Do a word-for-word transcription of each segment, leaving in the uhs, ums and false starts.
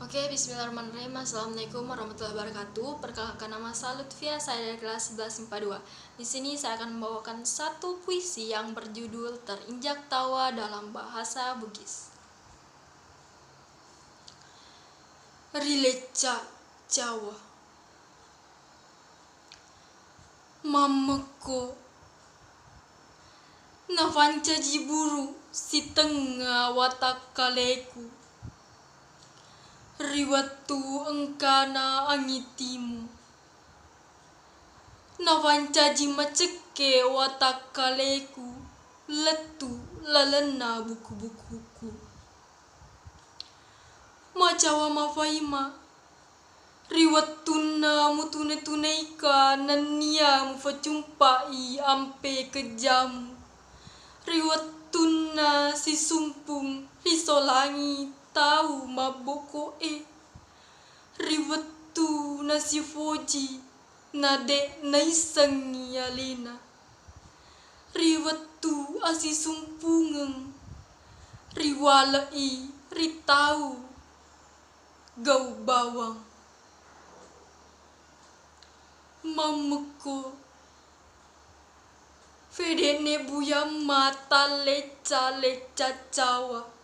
Oke, bismillahirrahmanirrahim. Assalamualaikum warahmatullahi wabarakatuh. Perkenalkan, nama saya Lutfia, saya dari kelas sebelas MIPA dua. Di sini saya akan membawakan satu puisi yang berjudul Terinjak Tawa dalam Bahasa Bugis. Rilecca cawa. Mammekko, nafancaji buru sitengnga watakkaleku. Ri wettu engkana angi timu, nafancaji macekke watakkaleku lettu lalenna buku-bukuku. Macawa mafaima, ri wettunna mutune-tuneika nennia mufacumpai ampe kejjamu, ri wettunna sisumpung risolangi tau mabboko'e, ri wettu nasifoji nade' naissengngi alena, ri wettu asisumpungeng riwale'i ri tau gau bawang. Mammekko, fede'ne buyamma tallecca-lecca cawa,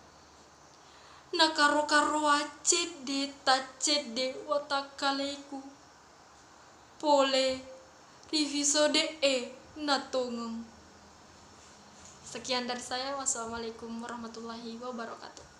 nakaro-karoa cedde taccedde watakkaleku pole ri fisode'e natongeng. Sekian dari saya. Wassalamualaikum warahmatullahi wabarakatuh.